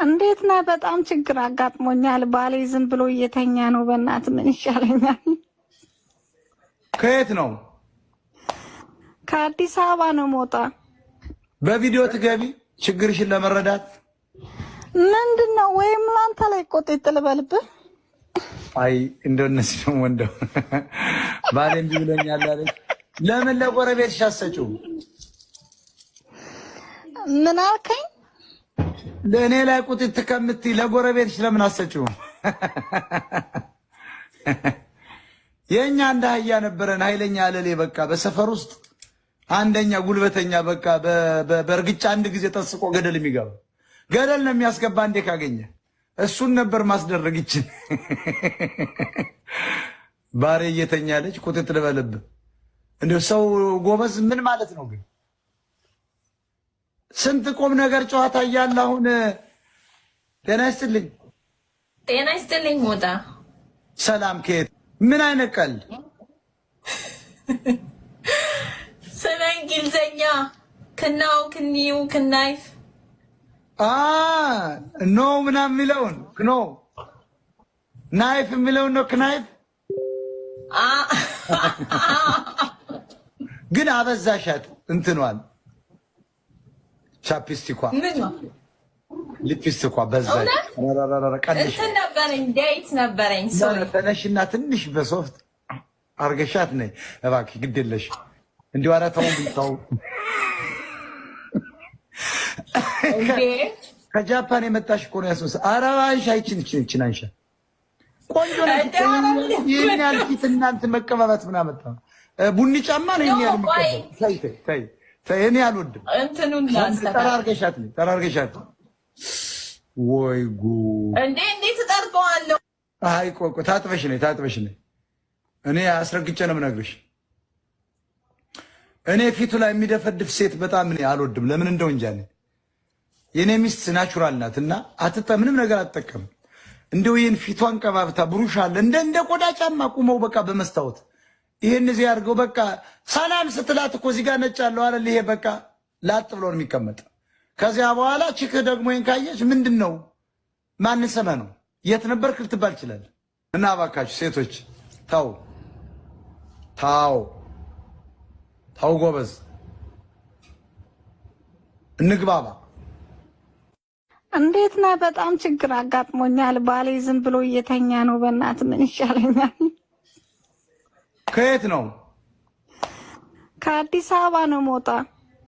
እንዴት ነህ? በጣም ችግር አጋጥሞኛል። ባሌ ዝም ብሎ እየተኛ ነው። በእናት ምን ይሻለኛል? ከየት ነው? ከአዲስ አበባ ነው ሞጣ። በቪዲዮ ትገቢ ችግርሽን ለመረዳት። ምንድን ነው ወይም ላንተ ላይ ቆጤጥ ልበልብህ? አይ እንደው እነዚህ ደግሞ እንደው ባሌ እምቢ ብሎኛል አለች። ለምን ለጎረቤትሽ አትሰጪውም? ምን አልከኝ? ለእኔ ላይ ቁጢት ከምትይ ለጎረቤትሽ ለምን አትሰጪውም? የእኛ እንደ አህያ ነበረን፣ ኃይለኛ አለሌ፣ በቃ በሰፈር ውስጥ አንደኛ ጉልበተኛ፣ በቃ በእርግጫ አንድ ጊዜ ጠስቆ ገደል የሚገባ፣ ገደል ነው የሚያስገባ እንዴ ካገኘ። እሱን ነበር ማስደረግ ይችል። ባሬ እየተኛለች ቁጥጥ ልበልብ። እንዲሁ ሰው ጎበዝ ምን ማለት ነው ግን? ስንት ቁም ነገር ጨዋታ እያለ አሁን። ጤና ይስጥልኝ። ጤና ይስጥልኝ ሞጣ። ሰላም። ከየት? ምን አይነት ቀልድ? ስለ እንግሊዘኛ ክናው ክኒው ክናይፍ። No ምናምን የሚለውን፣ no knife የሚለውን ነው። Knife ግን አበዛሻት እንትኗን chapstick ኳ። ምን? ሊፕስቲኳ በዛች። ቀንሽ። እንትን ነበረኝ፣ date ነበረኝ። Sorry. ተነሽና ትንሽ በ soft አርገሻት ነይ እባክሽ፣ ግድ የለሽ እንዲሁ። ኧረ ተው ተው። ከጃፓን የመጣሽ እኮ ነው ያስመሰ። ኧረ አንሻ፣ ይችን ይችን አንሻ። ቆንጆ ነሽ። ይህን ያህል ፊት እናንተ መቀባባት ምን አመጣ? ቡኒ ጫማ ነው ይሄን ያህል መቀባት። ተይ ተይ ተይ፣ እኔ አልወድም። እንትኑን ላስተካክል። ጠራርገሻት ነይ፣ ጠራርገሻት። ወይ ጉድ! እንዴ፣ እንዴት እጠርገዋለሁ? አይ ቆይ ቆይ፣ ታጥበሽ ነይ፣ ታጥበሽ ነይ። እኔ አስረግጬ ነው የምነግርሽ። እኔ ፊቱ ላይ የሚደፈድፍ ሴት በጣም እኔ አልወድም። ለምን እንደው እንጃ። እኔ የኔ ሚስት natural ናት እና ምንም ነገር አትጠቀምም። እንደው ይህን ፊቷን ቀባብታ ብሩሽ አለ እንደ ቆዳ ጫማ ቁመው በቃ በመስታወት ይሄን እዚህ አድርገው በቃ ሰላም ስትላት እኮ እዚህ ጋር ነጭ አለው አይደል? ይሄ በቃ ላጥ ብሎ ነው የሚቀመጥ። ከዚያ በኋላ chick ደግሞ ይሄን ካየች ምንድን ነው፣ ማን ሰመህ ነው፣ የት ነበርክ ልትባል ይችላል። እና እባካችሁ ሴቶች ተው ታው ታው፣ ጎበዝ እንግባባ። እንዴት ነህ? በጣም ችግር አጋጥሞኛል። ባሌ ዝም ብሎ እየተኛ ነው። በእናት ምን ይሻለኛል? ከየት ነው? ከአዲስ አበባ ነው ሞጣ።